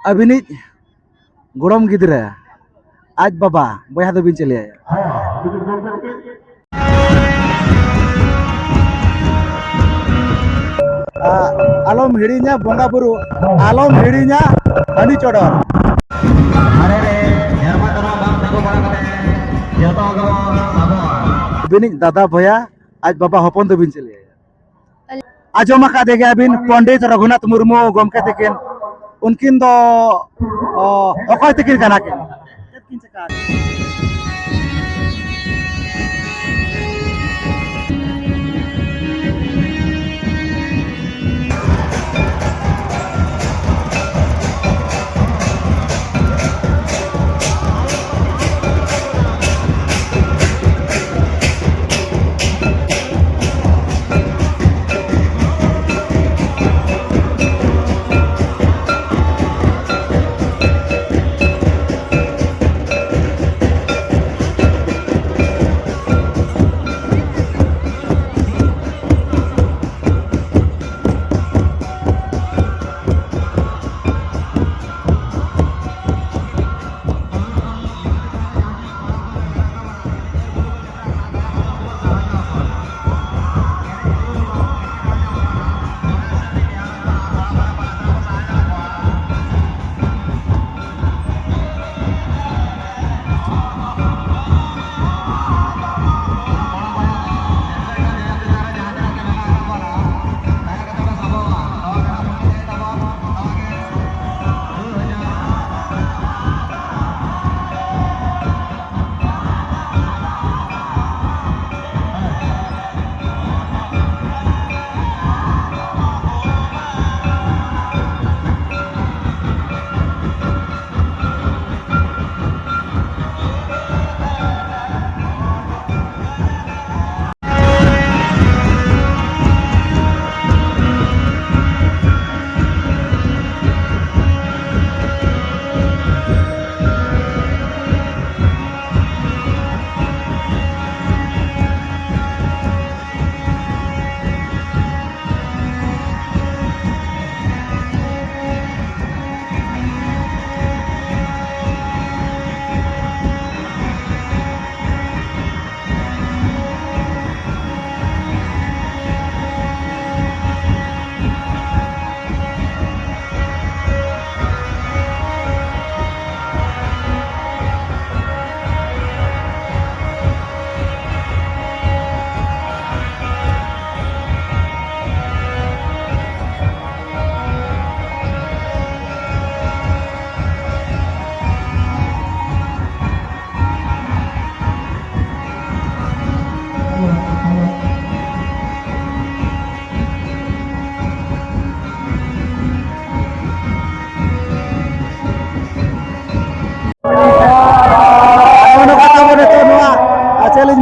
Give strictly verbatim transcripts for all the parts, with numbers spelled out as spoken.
ᱟᱹᱵᱤᱱᱤᱡ ᱜᱚᱲᱚᱢ ᱜᱤᱫᱽᱨᱟᱹ, ᱟᱡ ᱵᱟᱵᱟ, ᱵᱚᱭᱦᱟ ᱫᱚᱵᱤᱱ ᱪᱮᱫ ᱞᱮᱭᱟ? ᱟ-, ᱟᱞᱚᱢ ᱦᱤᱲᱤᱧᱟ ᱵᱚᱸᱜᱟ ᱵᱩᱨᱩ, ᱟᱞᱚᱢ ᱦᱤᱲᱤᱧᱟ ᱦᱟᱺᱰᱤ ᱪᱚᱰᱚᱨ᱾ ᱫᱷᱟᱨᱮ ᱨᱮ ᱡᱷᱟᱨᱣᱟ ᱛᱟᱨᱟ ᱵᱟᱝ ᱛᱤᱸᱜᱩ ᱵᱟᱲᱟ ᱠᱟᱛᱮ ᱡᱚᱛᱚ ᱜᱮᱵᱚᱱ ᱟᱵᱚᱣᱟᱜ ᱟᱹᱵᱤᱱᱤᱡ ᱫᱟᱫᱟ ᱵᱚᱭᱦᱟ, ᱟᱡ ᱵᱟᱵᱟ ᱦᱚᱯᱚᱱ ᱫᱚᱵᱤᱱ ᱪᱮᱫ ᱞᱮᱭᱟ? ᱟᱸᱡᱚᱢ ᱟᱠᱟᱫ ᱜᱮᱭᱟ ᱵᱤᱱ ᱯᱚᱱᱰᱤᱛ ᱨᱚᱜᱷᱩᱱᱟᱛᱷ ᱢᱩᱨᱢᱩ ᱜᱚᱢᱠᱮ ᱛᱟᱹᱠᱤᱱ, ᱩᱱᱠᱤᱱ ᱫᱚ, ᱚ, ᱚᱠᱚᱭ ᱛᱟᱹᱠᱤᱱ ᱠᱟᱱᱟ ᱠᱤᱱ? ᱪᱮᱫ ᱠᱤᱱ ᱪᱤᱠᱟ ᱟᱠᱟᱫᱟ?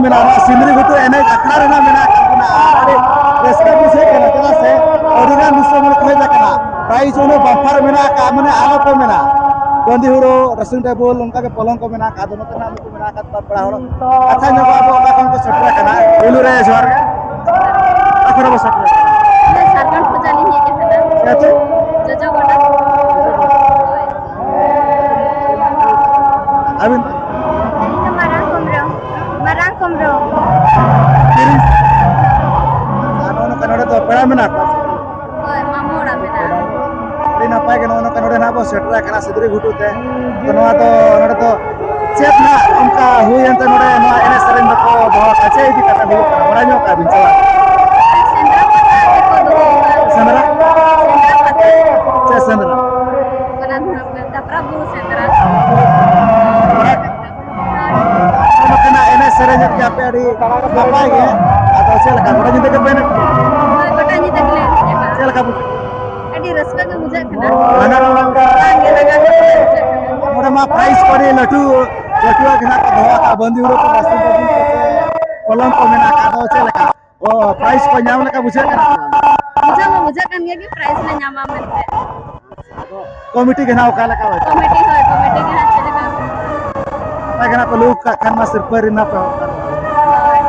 ᱢᱮᱱᱟᱜᱼᱟ, ᱱᱚᱣᱟ ᱥᱤᱸᱫᱽᱨᱤ ᱜᱷᱩᱴᱩ ᱮᱱᱮᱡ ᱟᱠᱷᱲᱟ ᱨᱮᱱᱟᱜ ᱢᱮᱱᱟᱜ ᱟᱠᱟᱫ ᱵᱚᱱᱟ᱾ ᱟᱨ ᱟᱹᱰᱤ ᱨᱟᱹᱥᱠᱟᱹ ᱵᱩᱡᱷᱟᱹᱜ ᱠᱟᱱᱟ, ᱪᱮᱫᱟᱜ ᱥᱮ ᱟᱹᱰᱤ ᱜᱟᱱ ᱫᱤᱥᱚᱢ ᱦᱚᱲ ᱠᱚ ᱦᱮᱡ ᱟᱠᱟᱱᱟ᱾ ᱯᱨᱟᱭᱤᱡᱽ ᱩᱱᱟᱹᱜ ᱵᱟᱢᱯᱟᱨ ᱢᱮᱱᱟᱜ ᱟᱠᱟᱫ, ᱢᱟᱱᱮ ᱟᱞᱚ ᱠᱚ ᱢᱮᱱᱟ᱾ ᱵᱟᱸᱫᱤ ᱦᱩᱲᱩ, dressing table, ᱚᱱᱠᱟ ᱜᱮ ᱯᱚᱞᱚᱝ ᱠᱚ ᱢᱮᱱᱟᱜ ᱟᱠᱟᱫ, ᱟᱫᱚ ᱱᱚᱛᱮ ᱱᱟᱜ ᱱᱩᱠᱩ ᱢᱮᱱᱟᱜ ᱟᱠᱟᱫ ᱠᱚᱣᱟ ᱯᱮᱲᱟ ᱦᱚᱲ᱾ ᱠᱟᱛᱷᱟ ᱧᱚᱜ ᱟᱵᱚ ᱚᱠᱟ ᱠᱷᱚᱱ ᱠᱚ ᱥᱮᱴᱮᱨ ᱟᱠᱟᱱᱟ, ᱯᱳᱭᱞᱳ ᱨᱮ ᱡᱚᱦᱟᱨ ᱜᱮ᱾ ᱚᱠᱟ ᱠᱷᱚᱱ ᱵᱚ ᱥᱮᱴᱮᱨ ᱟᱠᱟᱱᱟ? ᱟᱞᱮ ᱡᱷᱟᱲᱠᱷᱚᱸᱰ ᱠᱷᱚᱱᱟᱜ ᱞᱤᱧ ᱦᱮᱡ ᱟᱠᱟᱱᱟ᱾ ᱪᱮᱫ ᱟᱹᱛᱩ? ᱡᱚᱡᱚ ᱜᱚᱰᱟ᱾ ᱦᱳᱭ᱾ ᱟᱹᱵᱤᱱ ᱫᱚ? ᱟᱹᱞᱤᱧ ᱫᱚ ᱢᱟᱨᱟᱝ ᱠᱚᱢᱨᱚ, ᱢᱟᱨᱟᱝ ᱠᱚᱢᱨᱚ᱾ ᱛᱤᱨᱤᱥ? ᱟᱨ ᱱᱚᱜᱼᱚ ᱱᱚᱝᱠᱟ ᱱᱚᱰᱮ ᱫᱚ ᱯᱮᱲᱟ ᱢᱮᱱᱟᱜ ᱠᱚᱣᱟ? ᱦᱳᱭ, ᱢᱟᱢᱚ ᱚᱲᱟᱜ ᱢᱮᱱᱟᱜᱼᱟ᱾ ᱟᱹᱰᱤ ᱱᱟᱯᱟᱭ ᱜᱮ, ᱱᱚᱜᱼᱚ ᱱᱚᱝᱠᱟ ᱱᱚᱰᱮ ᱱᱟᱜ ᱵᱚ ᱥᱮᱴᱮᱨ ᱟᱠᱟᱱᱟ ᱥᱤᱸᱫᱽᱨᱤ ᱜᱷᱩᱴᱩ ᱛᱮ᱾ ᱛᱚ, ᱱᱚᱣᱟ ᱫᱚ, ᱱᱚᱰᱮ ᱫᱚ ᱪᱮᱫ ᱱᱟᱜ ᱚᱱᱠᱟ ᱦᱩᱭᱮᱱ ᱛᱮ ᱱᱚᱰᱮ ᱱᱚᱣᱟ ᱮᱱᱮᱡ ᱥᱮᱨᱮᱧ ᱫᱚᱠᱚ ᱫᱚᱦᱚ ᱟᱠᱟᱫᱼᱟ? ᱪᱮᱫ ᱤᱫᱤ ᱠᱟᱛᱮ ᱦᱩᱭᱩᱜ ᱠᱟᱱᱟ, ᱵᱟᱲᱟᱭ ᱧᱚᱜ ᱠᱟᱜᱼᱟ ᱵᱤᱱ ᱥᱮ ᱵᱟᱝ? ᱥᱮᱸᱫᱽᱨᱟ ᱯᱟᱛᱟ ᱜᱮᱠᱚ ᱫᱚᱦᱚ ᱟᱠᱟᱫᱼᱟ᱾ ᱥᱮᱸᱫᱽᱨᱟ? ᱥᱮᱸᱫᱽᱨᱟ ᱯᱟᱛᱟ᱾ ᱪᱮᱫ ᱥᱮᱸᱫᱽᱨᱟ? ᱚᱱᱟ ᱫᱚ ᱦᱟᱯᱮ, ᱡᱟᱛᱨᱟ ᱵᱩᱨᱩ ᱥᱮᱸᱫᱽᱨᱟ᱾ ᱱᱚᱝᱠᱟᱱᱟᱜ ᱮᱱᱮᱡ ᱥᱮᱨᱮᱧ ᱮᱫ ᱜᱮᱭᱟ ᱯᱮ, ᱟᱹᱰᱤ ᱱᱟᱯᱟᱭ ᱜᱮ᱾ ᱟᱫᱚ ᱪᱮᱫ ᱞᱮᱠᱟ, ᱜᱚᱴᱟ ᱧᱤᱫᱟᱹ ᱜᱮᱯᱮ ᱮᱱᱮᱡ ᱠᱟᱱᱟ? ᱦᱳᱭ, ᱜᱚᱴᱟ ᱧᱤᱫᱟᱹ ᱜᱮᱞᱮ ᱮᱱᱮᱡ ᱠᱟᱱᱟ᱾ ᱪᱮᱫ ᱞᱮᱠᱟ ᱵᱩᱡᱷᱟᱹᱜ ᱠᱟᱱᱟ? ᱟᱹᱰᱤ ᱨᱟᱹᱥᱠᱟᱹ ᱜᱮ ᱵᱩᱡᱷᱟᱹᱜ ᱠᱟᱱᱟ᱾ ᱞᱟᱸᱜᱟ ᱫᱚ ᱵᱟᱝ? ᱵᱟᱝ ᱜᱮ, ᱞᱟᱸᱜᱟ ᱫᱚ ᱵᱟᱝ ᱵᱩᱡᱷᱟᱹᱜ ᱠᱟᱱᱟ᱾ ᱱᱚᱰᱮ ᱢᱟ ᱯᱨᱟᱭᱤᱡᱽ ᱠᱚ ᱟᱹᱰᱤ ᱞᱟᱹᱴᱩ, ᱞᱟᱹᱴᱩᱣᱟᱜ ᱜᱮ ᱱᱟᱜ ᱠᱚ ᱫᱚᱦᱚ ᱟᱠᱟᱫᱼᱟ, ᱵᱟᱸᱫᱤ ᱦᱩᱲᱩ ᱠᱚ, ᱵᱟᱥᱛᱩ ᱠᱚ, ᱯᱚᱞᱚᱝ ᱠᱚ ᱢᱮᱱᱟᱜ ᱟᱠᱟᱫ ᱫᱚ, ᱪᱮᱫ ᱞᱮᱠᱟ? ᱚ, ᱯᱨᱟᱭᱤᱡᱽ ᱠᱚ ᱧᱟᱢ ᱞᱮᱠᱟ ᱵᱩᱡᱷᱟᱹᱜ ᱠᱟᱱᱟ? ᱵᱩᱡᱷᱟᱹᱣ ᱢᱟ ᱵᱩᱡᱷᱟᱹᱜ ᱠᱟᱱ ᱜᱮᱭᱟ ᱠᱤ ᱯᱨᱟᱭᱤᱡᱽ ᱞᱮ ᱧᱟᱢᱟ ᱢᱮᱱᱛᱮ᱾ ᱟᱫᱚ ᱠᱚᱢᱤᱴᱤ ᱜᱮ ᱱᱟᱜ ᱚᱠᱟ ᱞᱮᱠᱟ ᱦᱚᱭᱛᱳ? ᱠᱚᱢᱤᱴᱤ, ᱦᱳᱭ, ᱠᱚᱢᱤᱴᱤ ᱜᱮ ᱱᱟᱜ ᱪᱮᱫ ᱞᱮᱠᱟ? ᱱᱟᱯᱟᱭ ᱜᱮ ᱱᱟᱜ ᱯᱮ ᱞᱩᱠ ᱠᱟᱜ ᱠᱷᱟᱱ ᱢᱟ ᱥᱤᱨᱯᱟᱹ ᱨᱮᱱᱟᱜ ᱯᱮ ᱦᱚᱲ ᱠᱟᱱ᱾ ᱦᱳᱭ᱾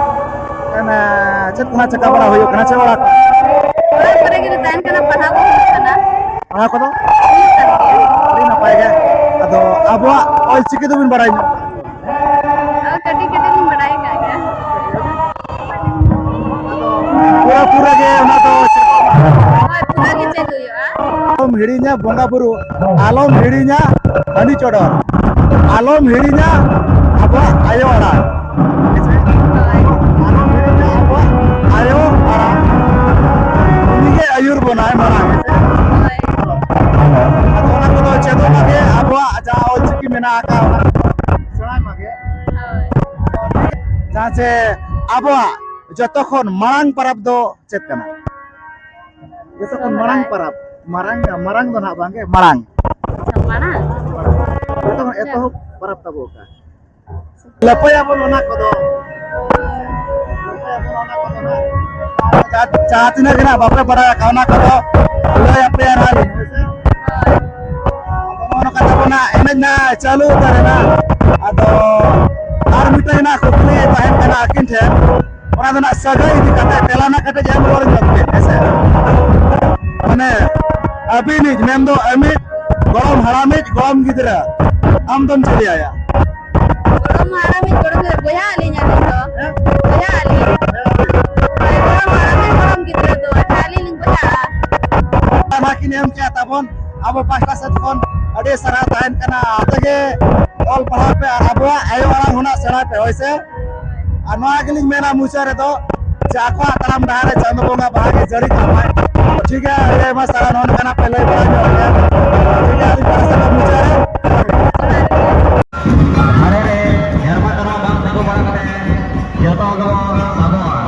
ᱮᱱ, ᱪᱮᱫ ᱠᱚ ᱱᱟᱜ ᱪᱮᱠᱟ ᱵᱟᱲᱟ ᱦᱩᱭᱩᱜ ᱠᱟᱱᱟ, ᱪᱮᱫ ᱵᱟᱲᱟ ᱠᱚ? ᱚᱲᱟᱜ ᱠᱚᱨᱮ ᱜᱮᱞᱮ ᱛᱟᱦᱮᱱ ᱠᱟᱱᱟ, ᱯᱟᱲᱦᱟᱣ ᱠᱚ ᱦᱩᱭᱩᱜ ᱠᱟᱱᱟ᱾ ᱯᱟᱲᱦᱟᱣ ᱠᱚᱫᱚ? ᱦᱩᱭᱩᱜ ᱠᱟᱱ ᱜᱮᱭᱟ᱾ ᱟᱹᱰᱤ ᱱᱟᱯᱟᱭ ᱜᱮ᱾ ᱟᱫᱚ ᱟᱵᱚᱣᱟᱜ ᱚᱞ ᱪᱤᱠᱤ ᱫᱚᱵᱤᱱ ᱵᱟᱲᱟᱭ ᱧᱚᱜ? ᱟᱨ ᱠᱟᱹᱴᱤᱡ ᱠᱟᱹᱴᱤᱡ ᱞᱤᱧ ᱵᱟᱲᱟᱭ ᱟᱠᱟᱫ ᱜᱮᱭᱟ᱾ ᱯᱩᱨᱟᱹ ᱯᱩᱨᱟᱹ ᱜᱮ ᱚᱱᱟ ᱫᱚ ᱪᱮᱫᱚᱜ ᱢᱟ᱾ ᱦᱳᱭ, ᱯᱩᱨᱟᱹ ᱜᱮ ᱪᱮᱫ ᱦᱩᱭᱩᱜᱼᱟ᱾ ᱟᱞᱚᱢ ᱦᱤᱲᱤᱧᱟ ᱵᱚᱸᱜᱟ ᱵᱩᱨᱩ, ᱟᱞᱚᱢ ᱦᱤᱲᱤᱧᱟ ᱦᱟᱺᱰᱤ ᱪᱚᱰᱚᱨ, ᱟᱞᱚᱢ ᱦᱤᱲᱤᱧᱟ ᱟᱵᱚᱣᱟᱜ ᱟᱭᱳ ᱟᱲᱟᱝ᱾ ᱦᱳᱭ᱾ ᱟᱞᱚᱢ ᱦᱤᱲᱤᱧᱟ ᱟᱵᱚᱣᱟᱜ ᱟᱭᱳ ᱟᱲᱟᱝ᱾ ᱩᱱᱤᱜᱮ ᱟᱹᱭᱩᱨ ᱵᱚᱱᱟᱭ ᱢᱟᱲᱟᱝ, ᱦᱮᱸ ᱥᱮ? ᱦᱳᱭ᱾ ᱟᱫᱚ ᱚᱱᱟ ᱠᱚᱫᱚ ᱪᱮᱫᱚᱜ ᱢᱟᱜᱮ, ᱟᱵᱚᱣᱟᱜ ᱡᱟᱦᱟᱸ ᱚᱞᱪᱤᱠᱤ ᱢᱮᱱᱟᱜ ᱟᱠᱟᱫ, ᱚᱱᱟ ᱠᱚ ᱥᱮᱬᱟᱭ ᱢᱟᱜᱮ᱾ ᱦᱳᱭ᱾ ᱡᱟᱦᱟᱸ ᱪᱮ ᱟᱵᱚᱣᱟᱜ ᱡᱚᱛᱚ ᱠᱷᱚᱱ ᱢᱟᱲᱟᱝ ᱯᱚᱨᱚᱵᱽ ᱫᱚ ᱪᱮᱫ ᱠᱟᱱᱟ? ᱡᱚᱛᱚ ᱠᱷᱚᱱ ᱢᱟᱲᱟᱝ ᱥᱚᱦᱨᱟᱭ᱾ ᱯᱚᱨᱚᱵᱽ, ᱢᱟᱨᱟᱝ, ᱢᱟᱨᱟᱝ ᱫᱚ ᱱᱟᱦᱟᱜ ᱵᱟᱝᱜᱮ, ᱢᱟᱲᱟᱝ᱾ ᱟᱪᱪᱷᱟ, ᱢᱟᱲᱟᱝ᱾ ᱡᱚᱛᱚ ᱠᱷᱚᱱ ᱮᱛᱚᱦᱚᱵ ᱯᱚᱨᱚᱵᱽ ᱛᱟᱵᱚ ᱚᱠᱟ? ᱞᱟᱹᱯᱟᱹᱭᱟᱵᱚᱱ ᱚᱱᱟ ᱠᱚᱫᱚ᱾ ᱞᱟᱹᱯᱟᱹᱭᱟᱵᱚᱱ ᱚᱱᱟ ᱠᱚᱫᱚ ᱱᱟᱜ᱾ ᱡᱟᱦᱟᱸ, ᱡᱟᱦᱟᱸ ᱛᱤᱱᱟᱹᱜ ᱜᱮ ᱱᱟᱜ ᱵᱟᱯᱮ ᱵᱟᱲᱟᱭᱟ, ᱚᱱᱟ ᱠᱚᱫᱚ ᱞᱟᱹᱭ ᱟᱯᱮᱭᱟ ᱱᱟᱜ ᱞᱤᱧ, ᱦᱳᱭ ᱥᱮ? ᱟᱫᱚ ᱱᱚᱜᱼᱚ ᱱᱚᱝᱠᱟ ᱛᱟᱵᱚᱱᱟ ᱮᱱᱮᱡ ᱱᱟᱜ ᱪᱟᱹᱞᱩ ᱩᱛᱟᱹᱨ ᱮᱱᱟ᱾ ᱟᱫᱚ ᱟᱨ ᱢᱤᱫᱴᱟᱝ ᱱᱟᱜ ᱠᱩᱠᱞᱤ ᱛᱟᱦᱮᱱ ᱠᱟᱱᱟ ᱟᱹᱠᱤᱱ ᱴᱷᱮᱱ, ᱚᱱᱟ ᱫᱚ ᱱᱟᱜ ᱥᱟᱹᱜᱟᱹᱭ ᱤᱫᱤ ᱠᱟᱛᱮ ᱛᱮᱞᱟ ᱱᱟᱜ ᱠᱟᱹᱴᱤᱡ ᱮᱢ ᱨᱩᱣᱟᱹᱲ ᱧᱚᱜ ᱵᱤᱱ, ᱦᱮᱸ ᱥᱮ? ᱢᱟᱱᱮ ᱟᱹᱵᱤᱱᱤᱡ ᱢᱮᱱᱫᱚ ᱟᱹᱢᱤᱡ ᱜᱚᱲᱚᱢ ᱦᱟᱲᱟᱢᱤᱡ ᱜᱚᱲᱚᱢ ᱜᱤᱫᱽᱨᱟᱹ, ᱟᱢ ᱫᱚᱢ ᱪᱤᱞᱤ ᱟᱭᱟ? ᱜᱚᱲᱚᱢ ᱦᱟᱲᱟᱢᱤᱡ ᱜᱚᱲᱚᱢ ᱜᱤᱫᱽᱨᱟᱹ ᱵᱚᱭᱦᱟ ᱟᱹᱞᱤᱧ, ᱟᱹᱞᱤᱧ ᱫᱚ᱾ ᱦᱮᱸ? ᱵᱚᱭᱦᱟ ᱟᱹᱞᱤᱧ᱾ ᱦᱳᱭ, ᱜᱚᱲᱚᱢ ᱦᱟᱲᱟᱢᱤᱡ ᱜᱚᱲᱚᱢ ᱜᱤᱫᱽᱨᱟᱹ ᱫᱚ, ᱟᱪᱪᱷᱟ, ᱟᱹᱞᱤᱧ ᱞᱤᱧ ᱵᱚᱭᱦᱟᱜᱼᱟ᱾ ᱚᱱᱟ ᱠᱤᱱ ᱮᱢ ᱠᱮᱜᱼᱟ ᱛᱟᱵᱚᱱ, ᱟᱵᱚ ᱯᱟᱦᱴᱟ ᱥᱮᱫ ᱠᱷᱚᱱ ᱟᱹᱰᱤ ᱥᱟᱨᱦᱟᱣ ᱛᱟᱦᱮᱱ ᱠᱟᱱᱟ᱾ ᱟᱯᱮ ᱜᱮ ᱚᱞ ᱯᱟᱲᱦᱟᱣ ᱯᱮ ᱟᱨ ᱟᱵᱚᱣᱟᱜ ᱟᱭᱳ ᱟᱲᱟᱝ ᱦᱚᱸ ᱱᱟᱜ ᱥᱮᱬᱟᱭ ᱯᱮ, ᱦᱳᱭ ᱥᱮ? ᱟᱨ ᱱᱚᱣᱟ ᱜᱮᱞᱤᱧ ᱢᱮᱱᱟ ᱢᱩᱪᱟᱹᱫ ᱨᱮᱫᱚ, ᱡᱮ ᱟᱠᱚᱣᱟᱜ ᱛᱟᱲᱟᱢ ᱰᱟᱦᱟᱨ ᱨᱮ ᱪᱟᱸᱫᱚ ᱵᱚᱸᱜᱟ ᱵᱟᱦᱟ ᱜᱮ ᱡᱟᱹᱲᱤ ᱠᱟᱜ ᱢᱟᱭ᱾ ᱴᱷᱤᱠ ᱜᱮᱭᱟ, ᱟᱹᱰᱤ ᱟᱭᱢᱟ ᱥᱟᱨᱦᱟᱣ ᱱᱚᱜᱼᱚ ᱱᱚᱝᱠᱟᱱᱟᱜ ᱯᱮ ᱞᱟᱹᱭ ᱵᱟᱲᱟ ᱧᱚᱜ ᱠᱮᱫᱟ᱾ ᱴᱷᱤᱠ ᱜᱮᱭᱟ, ᱟᱹᱞᱤᱧ ᱯᱟᱦᱴᱟ ᱥᱮᱫ ᱠᱷᱚᱱ ᱢᱩᱪᱟᱹᱫ ᱨᱮ᱾ ᱫᱷᱟᱨᱮ ᱨᱮ ᱡᱷᱟᱨᱱᱟ ᱠᱟᱱᱟ, ᱵᱟᱝ ᱛᱤᱸᱜᱩ ᱵᱟᱲᱟ ᱠᱟᱛᱮ ᱡᱚᱛᱚ ᱜᱮᱵᱚᱱ ᱟᱵᱚᱜᱼᱟ᱾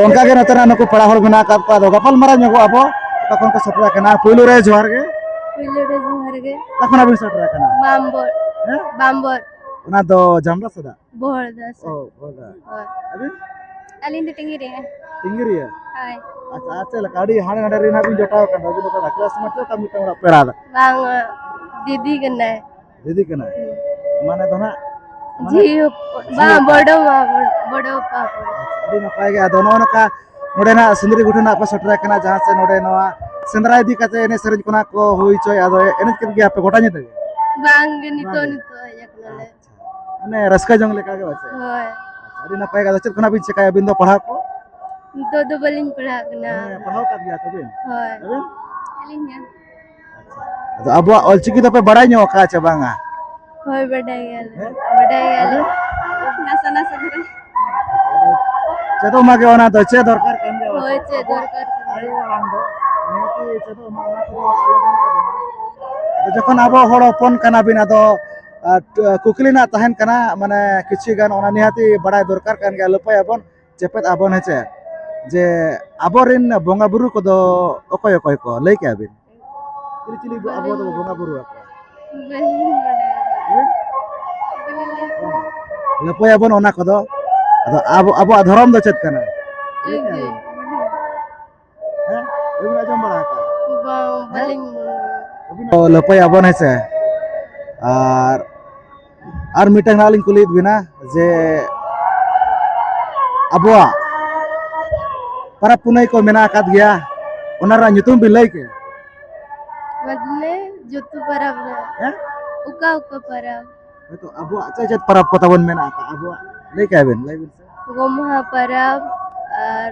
ᱚᱱᱠᱟ ᱜᱮ ᱱᱚᱛᱮ ᱨᱮᱱ ᱱᱩᱠᱩ ᱯᱮᱲᱟ ᱦᱚᱲ ᱢᱮᱱᱟᱜ ᱟᱠᱟᱫ ᱠᱚᱣᱟ, ᱟᱫᱚ ᱜᱟᱯᱟᱞ ᱢᱟᱨᱟᱣ ᱧᱚᱜᱚᱜ ᱟᱵᱚ᱾ ᱚᱠᱟ ᱠᱷᱚᱱ ᱠᱚ ᱥᱮᱴᱮᱨ ᱟᱠᱟᱱᱟ? ᱯᱩᱭᱞᱩ ᱨᱮ ᱡᱚᱦᱟᱨ ᱜᱮ᱾ ᱯᱩᱭᱞᱩ ᱨᱮ ᱡᱚᱦᱟᱨ ᱜᱮ᱾ ᱚᱠᱟ ᱠᱷᱚᱱᱟᱜ ᱵᱤᱱ ᱥᱮᱴᱮᱨ ᱟᱠᱟᱱᱟ? ᱵᱟᱢᱵᱚᱲ᱾ ᱦᱮᱸ? ᱵᱟᱢᱵᱚᱲ᱾ ᱚᱱᱟ ᱫᱚ ᱡᱟᱢᱨᱟ ᱥᱟᱫᱟ? ᱵᱚᱦᱚᱲᱫᱟ ᱥᱮ? ᱚ, ᱵᱚᱦᱚᱲᱫᱟ᱾ ᱦᱳᱭ᱾ ᱟᱹᱵᱤᱱ? ᱟᱹᱞᱤᱧ ᱫᱚ ᱴᱤᱝᱜᱤ ᱨᱮ᱾ ᱴᱤᱝᱜᱤ ᱨᱮ? ᱦᱳᱭ᱾ ᱟᱪᱪᱷᱟ, ᱟᱨ ᱪᱮᱫ ᱞᱮᱠᱟ? ᱟᱹᱰᱤ ᱦᱟᱸᱰᱮ ᱱᱟᱰᱮ ᱨᱮ ᱱᱟᱜ ᱵᱤᱱ ᱡᱚᱴᱟᱣ ᱟᱠᱟᱱ ᱫᱚ, ᱟᱹᱵᱤᱱ ᱫᱚ ᱚᱠᱟ classmate ᱥᱮ ᱚᱠᱟ ᱢᱤᱫᱴᱟᱝ ᱚᱲᱟᱜ ᱯᱮᱲᱟ ᱫᱚ? ᱵᱟᱝ, ᱫᱤᱫᱤ ᱠᱟᱱᱟᱭ᱾ ᱫᱤᱫᱤ ᱠᱟᱱᱟᱭ? ᱦᱩᱸ᱾ ᱢᱟᱱᱮ ᱫᱚ ᱱᱟᱜ, ᱢᱟᱱᱮ ᱡᱷᱤ ᱦᱚᱯ-, ᱡᱷᱤ ᱵᱟᱝ, ᱦᱚᱯᱚᱱ᱾ ᱵᱚᱰᱚ ᱢᱟ, ᱵᱚᱰ-, ᱵᱚᱰᱚ ᱯᱟᱯᱟ᱾ ᱟᱹᱰᱤ ᱱᱟᱯᱟᱭ ᱜᱮ᱾ ᱟᱫᱚ ᱱᱚᱜᱼᱚ ᱱᱚᱝᱠᱟ ᱱᱚᱰᱮ ᱱᱟᱜ ᱥᱤᱸᱫᱽᱨᱟᱹ ᱜᱷᱩᱴᱩ ᱱᱟᱜ ᱯᱮ ᱥᱮᱴᱮᱨ ᱟᱠᱟᱱᱟ, ᱡᱟᱦᱟᱸ ᱥᱮ ᱱᱚᱰᱮ ᱱᱚᱣᱟ ᱥᱮᱸᱫᱽᱨᱟ ᱤᱫᱤ ᱠᱟᱛᱮ ᱮᱱᱮᱡ ᱥᱮᱨᱮᱧ ᱠᱚ ᱱᱟᱜ ᱠᱚ ᱦᱩᱭ ᱦᱚᱪᱚᱭᱟ᱾ ᱟᱫᱚ ᱮᱱᱮᱡ ᱠᱮᱫ ᱜᱮᱭᱟ ᱯᱮ ᱜᱚᱴᱟ ᱧᱤᱫᱟᱹ ᱜᱮ? ᱵᱟᱝ ᱜᱮ, ᱱᱤᱛᱚᱜ, ᱵᱟᱝ ᱜᱮ᱾ ᱱᱤᱛᱚᱜ ᱦᱮᱡ ᱟᱠᱟᱱᱟᱞᱮ᱾ ᱟᱪᱪᱷᱟ᱾ ᱢᱟᱱᱮ ᱨᱟᱹᱥᱠᱟᱹ ᱡᱚᱝ ᱞᱮᱠᱟ ᱜᱮ ᱵᱟᱥᱮ? ᱦᱳᱭ᱾ ᱟᱪᱪᱷᱟ, ᱟᱹᱰᱤ ᱱᱟᱯᱟᱭ ᱜᱮ᱾ ᱟᱫᱚ ᱪᱮᱫ ᱠᱷᱚᱱᱟᱜ ᱵᱤᱱ ᱪᱮᱠᱟᱭᱟ ᱟᱹᱵᱤᱱ ᱫᱚ ᱯᱟᱲᱦᱟᱣ ᱠᱚ? ᱱᱤᱛᱚᱜ ᱫᱚ ᱵᱟᱹᱞᱤᱧ ᱯᱟᱲᱦᱟᱜ ᱠᱟᱱᱟ᱾ ᱦᱮᱸ, ᱯᱟᱲᱦᱟᱣ ᱠᱟᱫ ᱜᱮᱭᱟ ᱛᱚᱵᱮ? ᱦᱳᱭ᱾ ᱟᱹᱵᱤᱱ? ᱟᱹᱞᱤᱧ ᱦᱚᱸ᱾ ᱟᱪᱪᱷᱟ᱾ ᱟᱫᱚ ᱟᱵᱚᱣᱟᱜ ᱚᱞᱪᱤᱠᱤ ᱫᱚᱯᱮ ᱵᱟᱲᱟᱭ ᱧᱚᱜ ᱟᱠᱟᱫᱼᱟ ᱪᱮ ᱵᱟᱝᱟ? ᱦᱳᱭ, ᱵᱟᱰᱟᱭ ᱜᱮᱭᱟᱞᱮ᱾ ᱦᱮᱸ? ᱵᱟᱰᱟᱭ ᱜᱮᱭᱟᱞᱮ᱾ ᱟᱹᱵᱤᱱ? ᱱᱟᱥᱮ ᱱᱟᱥᱮ ᱫᱷᱟᱨᱟ᱾ ᱪᱮᱫᱚᱜ ᱢᱟᱜᱮ ᱚᱱᱟ ᱫᱚ, ᱪᱮᱫ ᱫᱚᱨᱠᱟᱨ ᱠᱟᱱ ᱜᱮᱭᱟ᱾ ᱦᱳᱭ, ᱪᱮᱫ ᱟᱵᱚᱣᱟᱜ ᱫᱚᱨᱠᱟᱨ ᱠᱟᱱᱟ᱾ ᱟᱭᱳ ᱟᱲᱟᱝ ᱫᱚ ᱱᱤᱦᱟᱹᱛᱤ ᱪᱮᱫᱚᱜ ᱢᱟ, ᱚᱱᱟ ᱠᱚᱫᱚ ᱟᱞᱚ ᱵᱚᱱ ᱟᱫ ᱢᱟ᱾ ᱟᱫᱚ ᱡᱚᱠᱷᱚᱱ ᱟᱵᱚ ᱦᱚᱲ ᱦᱚᱯᱚᱱ ᱠᱟᱱᱟ ᱵᱤᱱ, ᱟᱫᱚ, ᱟᱨ, ᱠᱩᱠᱞᱤ ᱨᱮᱱᱟᱜ ᱛᱟᱦᱮᱱ ᱠᱟᱱᱟ, ᱢᱟᱱᱮ ᱠᱤᱪᱷᱩ ᱜᱟᱱ ᱚᱱᱟ ᱱᱤᱦᱟᱹᱛᱤ ᱵᱟᱲᱟᱭ ᱫᱚᱨᱠᱟᱨ ᱠᱟᱱ ᱜᱮᱭᱟ, ᱞᱟᱹᱯᱟᱹᱭ ᱟᱵᱚᱱ᱾ ᱪᱮᱯᱮᱫ ᱟᱵᱚᱱ, ᱦᱮᱸ ᱪᱮ? ᱡᱮ ᱟᱵᱚᱨᱮᱱ ᱵᱚᱸᱜᱟ ᱵᱩᱨᱩ ᱠᱚᱫᱚ ᱚᱠᱚᱭ ᱚᱠᱚᱭ ᱠᱚ ᱞᱟᱹᱭ ᱠᱮᱜᱼᱟ ᱵᱤᱱ? ᱪᱤᱞᱤ ᱪᱤᱞᱤ ᱵᱚ-, ᱟᱵᱚ ᱫᱚᱵᱚ ᱵᱚᱸᱜᱟ ᱵᱩᱨᱩ ᱟᱠᱚᱣᱟ? ᱵᱟᱹᱞᱤᱧ ᱵᱟᱰᱟᱭᱟ᱾ ᱦᱮᱸ? ᱵᱟᱹᱞᱤᱧ ᱞᱟᱹᱭ ᱠᱮᱭᱟ᱾ ᱞᱟᱹᱯᱟᱹᱭ ᱟᱵᱚᱱ ᱚᱱᱟ ᱠᱚᱫᱚ᱾ ᱟᱫᱚ ᱟᱵᱚ, ᱟᱵᱚᱣᱟᱜ ᱫᱷᱚᱨᱚᱢ ᱫᱚ ᱪᱮᱫ ᱠᱟᱱᱟ? ᱞᱟᱹᱭ ᱠᱮᱜᱼᱟ ᱵᱤᱱ? ᱦᱮᱸ? ᱵᱟᱹᱵᱤᱱ ᱟᱸᱡᱚᱢ ᱵᱟᱲᱟ ᱟᱠᱟᱫᱼᱟ? ᱵᱟᱝ, ᱦᱮᱸ? ᱵᱟᱹᱞᱤᱧ ᱵᱟᱲᱟᱭᱟ᱾ ᱵᱟᱹᱵᱤᱱ ᱞᱟᱹᱯᱟᱹᱭ ᱟᱵᱚᱱ, ᱦᱮᱸ ᱥᱮ? ᱟᱨ, ᱟᱨ ᱢᱤᱫᱴᱟᱝ ᱦᱟᱸᱜ ᱞᱤᱧ ᱠᱩᱞᱤᱭᱮᱫ ᱵᱤᱱᱟ ᱡᱮ ᱟᱵᱚᱣᱟᱜ ᱯᱚᱨᱚᱵᱽ ᱯᱩᱱᱟᱹᱭ ᱠᱚ ᱢᱮᱱᱟᱜ ᱟᱠᱟᱫ ᱜᱮᱭᱟ, ᱚᱱᱟ ᱨᱮᱱᱟᱜ ᱧᱩᱛᱩᱢ ᱵᱤᱱ ᱞᱟᱹᱭ ᱠᱮᱭᱟ? ᱢᱟᱱᱮ ᱡᱚᱛᱚ ᱯᱚᱨᱚᱵᱽ ᱨᱮ᱾ ᱦᱮᱸ? ᱚᱠᱟ ᱚᱠᱟ ᱯᱚᱨᱚᱵᱽ? ᱦᱳᱭᱛᱳ ᱟᱵᱚᱣᱟᱜ ᱪᱮᱫ ᱪᱮᱫ ᱯᱚᱨᱚᱵᱽ ᱠᱚ ᱛᱟᱵᱚᱱ ᱢᱮᱱᱟᱜ ᱟᱠᱟᱫ ᱟᱵᱚᱣᱟᱜ? ᱞᱟᱹᱭ ᱠᱮᱭᱟ ᱵᱤᱱ, ᱞᱟᱹᱭ ᱵᱤᱱ ᱥᱮ᱾ ᱜᱚᱢᱦᱟ ᱯᱚᱨᱚᱵᱽ ᱟᱨ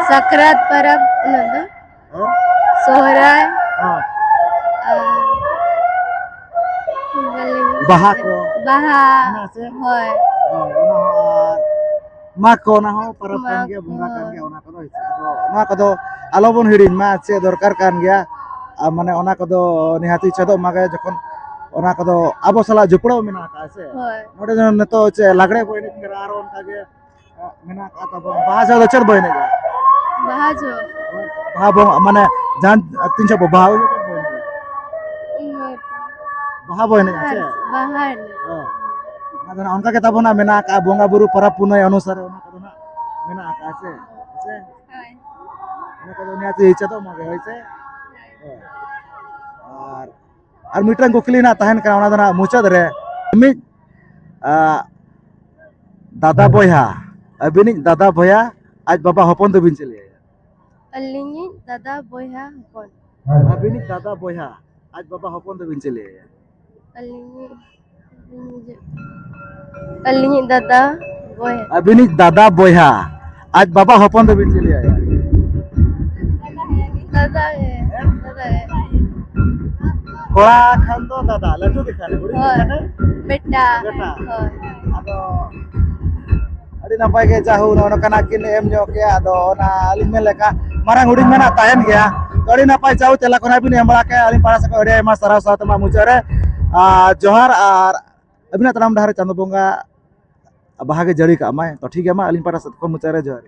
ᱥᱟᱠᱨᱟᱛ ᱯᱚᱨᱚᱵᱽ, ᱚᱱᱟ ᱫᱚ ᱦᱮᱸ? ᱥᱚᱦᱨᱟᱭ ᱦᱮᱸ᱾ ᱟᱨ ᱵᱟᱹᱞᱤᱧ ᱵᱟᱦᱟ ᱠᱚ᱾ ᱵᱟᱦᱟ᱾ ᱦᱮᱸ ᱥᱮ? ᱦᱳᱭ᱾ ᱦᱳᱭ, ᱚᱱᱟ ᱦᱚᱸ ᱟᱨ ᱢᱟᱜᱽ ᱠᱚ, ᱚᱱᱟ ᱦᱚᱸ ᱯᱚᱨᱚᱵᱽ ᱠᱟᱱ ᱢᱟᱜᱽ, ᱜᱮᱭᱟ, ᱵᱚᱸᱜᱟ ᱠᱟᱱ ᱦᱳᱭ᱾ ᱜᱮᱭᱟ, ᱚᱱᱟ ᱠᱚᱫᱚ ᱦᱳᱭ ᱥᱮ᱾ ᱟᱫᱚ ᱱᱚᱣᱟ ᱠᱚᱫᱚ ᱟᱞᱚ ᱵᱚᱱ ᱦᱤᱲᱤᱧ ᱢᱟ, ᱪᱮᱫ ᱫᱚᱨᱠᱟᱨ ᱠᱟᱱ ᱜᱮᱭᱟ᱾ ᱟᱨ ᱢᱟᱱᱮ ᱚᱱᱟ ᱠᱚᱫᱚ ᱱᱤᱦᱟᱹᱛᱤ ᱪᱮᱫᱚᱜ ᱢᱟᱜᱮ, ᱡᱚᱠᱷᱚᱱ ᱚᱱᱟ ᱠᱚᱫᱚ ᱟᱵᱚ ᱥᱟᱞᱟᱜ ᱡᱚᱯᱲᱟᱣ ᱢᱮᱱᱟᱜ ᱟᱠᱟᱫᱼᱟ ᱥᱮ᱾ ᱦᱳᱭ᱾ ᱱᱚᱰᱮ ᱫᱚ ᱱᱤᱛᱚᱜ ᱪᱮᱫ ᱞᱟᱜᱽᱲᱮ ᱵᱚ ᱮᱱᱮᱡ ᱠᱟᱱᱟ, ᱟᱨᱚ ᱚᱱᱠᱟ ᱜᱮ ᱢᱮᱱᱟᱜ ᱟᱠᱟᱫ ᱛᱟᱵᱚᱱᱟ᱾ ᱵᱟᱦᱟ ᱡᱚᱦᱚᱜ ᱫᱚ ᱪᱮᱫ ᱵᱚ ᱮᱱᱮᱡᱟ? ᱵᱟᱦᱟ ᱡᱚᱦᱚᱜ᱾ ᱵᱟᱦᱟ ᱵᱚᱸᱜᱟ, ᱢᱟᱱᱮ ᱡᱟᱦᱟᱸ ᱛᱤᱱ ᱡᱚᱦᱚᱜ ᱵᱚ ᱵᱟᱦᱟ, ᱩᱱ ᱡᱚᱦᱚᱜ ᱪᱮᱫ ᱵᱚ ᱮᱱᱮᱡᱟ? ᱩᱢᱮᱨ᱾ ᱵᱟᱦᱟ ᱵᱚ ᱮᱱᱮᱡᱟ, ᱪᱮ? ᱵᱟᱦᱟ ᱮᱱᱮᱡ᱾ ᱦᱮᱸ᱾ ᱟᱫᱚ ᱱᱟᱜ ᱚᱱᱠᱟ ᱜᱮ ᱛᱟᱵᱚᱱᱟ, ᱢᱮᱱᱟᱜ ᱟᱠᱟᱫ ᱵᱚᱸᱜᱟ ᱵᱩᱨᱩ, ᱯᱚᱨᱚᱵᱽ ᱯᱩᱱᱟᱹᱭ ᱚᱱᱩᱥᱟᱨᱮ ᱚᱱᱟ ᱠᱚᱫᱚ ᱱᱟᱜ ᱢᱮᱱᱟᱜ ᱟᱠᱟᱫ, ᱥᱮ? ᱦᱮᱸ ᱥᱮ? ᱦᱳᱭ᱾ ᱚᱱᱟ ᱠᱚᱫᱚ ᱱᱤᱦᱟᱹᱛ ᱪᱮᱫᱚᱜ ᱢᱟ ᱜᱮ, ᱦᱳᱭ ᱥᱮ? ᱦᱳᱭ᱾ ᱟᱨ, ᱟᱨ ᱢᱤᱫᱴᱟᱝ ᱠᱩᱠᱞᱤ ᱱᱟᱜ ᱛᱟᱦᱮᱱ ᱠᱟᱱᱟ, ᱚᱱᱟ ᱫᱚ ᱱᱟᱜ ᱢᱩᱪᱟᱹᱫ ᱨᱮ᱾ ᱢᱤᱫ, ᱟ, ᱫᱟᱫᱟ ᱵᱚᱭᱦᱟ, ᱟᱹᱵᱤᱱᱤᱡ ᱫᱟᱫᱟ ᱵᱚᱭᱦᱟ, ᱟᱡ ᱵᱟᱵᱟ ᱦᱚᱯᱚᱱ ᱫᱚᱵᱤᱱ ᱪᱮᱞᱮᱭᱟᱭᱟ? ᱟᱹᱞᱤᱧᱤᱡ ᱫᱟᱫᱟ ᱵᱚᱭᱦᱟ ᱦᱚᱯᱚᱱ᱾ ᱟᱹᱵᱤᱱᱤᱡ ᱫᱟᱫᱟ ᱵᱚᱭᱦᱟ, ᱟᱡ ᱵᱟᱵᱟ ᱦᱚᱯᱚᱱ ᱫᱚᱵᱤᱱ ᱪᱮᱞᱮᱭᱟᱭᱟ? ᱟᱹᱞᱤᱧᱤᱡ, ᱟᱹᱞᱤᱧᱤᱡ ᱫᱟᱫᱟ ᱵᱚᱭᱦᱟ᱾ ᱟᱹᱵᱤᱱᱤᱡ ᱫᱟᱫᱟ ᱵᱚᱭᱦᱟ, ᱟᱡ ᱵᱟᱵᱟ ᱦᱚᱯᱚᱱ ᱫᱚᱵᱤᱱ ᱪᱮᱞᱮᱭᱟᱭᱟ? ᱫᱟᱫᱟ ᱜᱮ, ᱫᱟᱫᱟ ᱜᱮ᱾ ᱠᱚᱲᱟ ᱠᱷᱟᱱ ᱫᱚ ᱫᱟᱫᱟ, ᱞᱟᱹᱴᱩ ᱜᱮ ᱠᱷᱟᱱ, ᱦᱩᱰᱤᱧ ᱜᱮ ᱦᱳᱭ, ᱠᱷᱟᱱ? ᱵᱮᱴᱟ᱾ ᱵᱮᱴᱟ᱾ ᱦᱳᱭ᱾ ᱟᱫᱚ ᱟᱹᱰᱤ ᱱᱟᱯᱟᱭ ᱜᱮ, ᱡᱟᱦᱳ, ᱱᱚᱜᱼᱚ ᱱᱚᱝᱠᱟᱱᱟᱜ ᱠᱤᱱ ᱮᱢ ᱧᱚᱜ ᱠᱮᱜᱼᱟ᱾ ᱟᱫᱚ ᱚᱱᱟ ᱟᱹᱞᱤᱧ ᱢᱮᱱ ᱞᱮᱠᱟ ᱢᱟᱨᱟᱝ ᱦᱩᱰᱤᱧ ᱢᱮᱱᱟᱜ ᱛᱟᱦᱮᱱ ᱜᱮᱭᱟ᱾ ᱛᱚ, ᱟᱹᱰᱤ ᱱᱟᱯᱟᱭ ᱡᱟᱦᱳ ᱛᱮᱞᱟ ᱠᱚ ᱱᱟᱜ ᱵᱤᱱ ᱮᱢ ᱵᱟᱲᱟ ᱠᱮᱜᱼᱟ᱾ ᱟᱹᱞᱤᱧ ᱯᱟᱦᱴᱟ ᱥᱮᱫ ᱠᱷᱚᱱ ᱟᱹᱰᱤ ᱟᱭᱢᱟ ᱥᱟᱨᱦᱟᱣ, ᱥᱟᱶᱛᱮ ᱢᱟ ᱢᱩᱪᱟᱹᱫ ᱨᱮ, ᱟᱨ ᱡᱚᱦᱟᱨ, ᱟᱨ ᱟᱹᱵᱤᱱᱟᱜ ᱛᱟᱲᱟᱢ ᱰᱟᱦᱟᱨ ᱨᱮ ᱪᱟᱸᱫᱳ ᱵᱚᱸᱜᱟ ᱵᱟᱦᱟ ᱜᱮ ᱡᱟᱹᱲᱤ ᱠᱟᱜ ᱢᱟᱭ᱾ ᱛᱚ, ᱴᱷᱤᱠ ᱜᱮᱭᱟ, ᱢᱟ ᱟᱹᱞᱤᱧ ᱯᱟᱦᱴᱟ ᱥᱮᱫ ᱠᱷᱚᱱ ᱢᱩᱪᱟᱹᱫ ᱨᱮ ᱡᱚᱦᱟᱨ᱾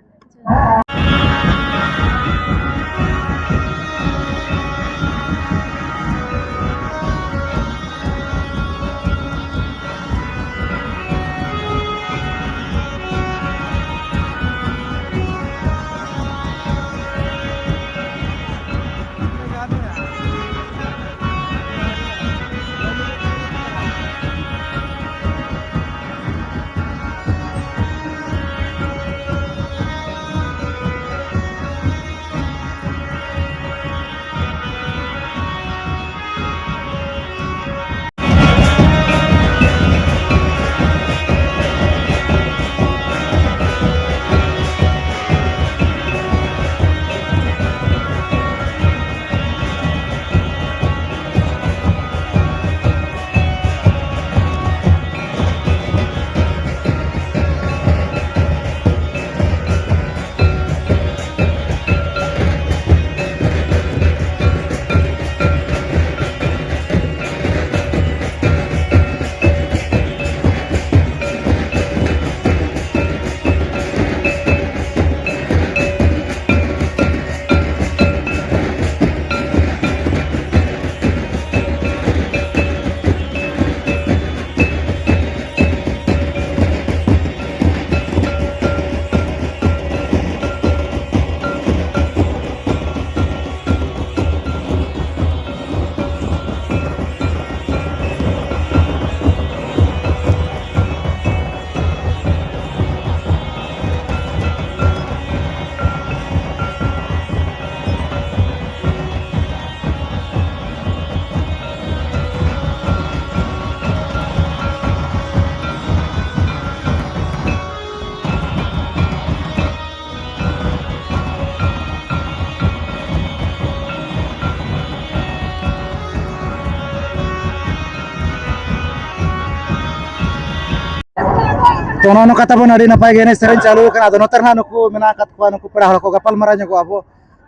ᱱᱚᱜᱼᱚ ᱱᱚᱝᱠᱟ ᱛᱟᱵᱚᱱ ᱟᱹᱰᱤ ᱱᱟᱯᱟᱭ ᱜᱮ ᱮᱱᱮᱡ ᱥᱮᱨᱮᱧ ᱪᱟᱹᱞᱩ ᱟᱠᱟᱱᱟ᱾ ᱟᱫᱚ ᱱᱚᱛᱮ ᱨᱮ ᱱᱟᱜ ᱱᱩᱠᱩ ᱢᱮᱱᱟᱜ ᱟᱠᱟᱫ ᱠᱚᱣᱟ, ᱱᱩᱠᱩ ᱯᱮᱲᱟ ᱦᱚᱲ ᱠᱚ ᱜᱟᱯᱟᱞ ᱢᱟᱨᱟᱣ ᱧᱚᱜᱚᱜ ᱟᱵᱚ᱾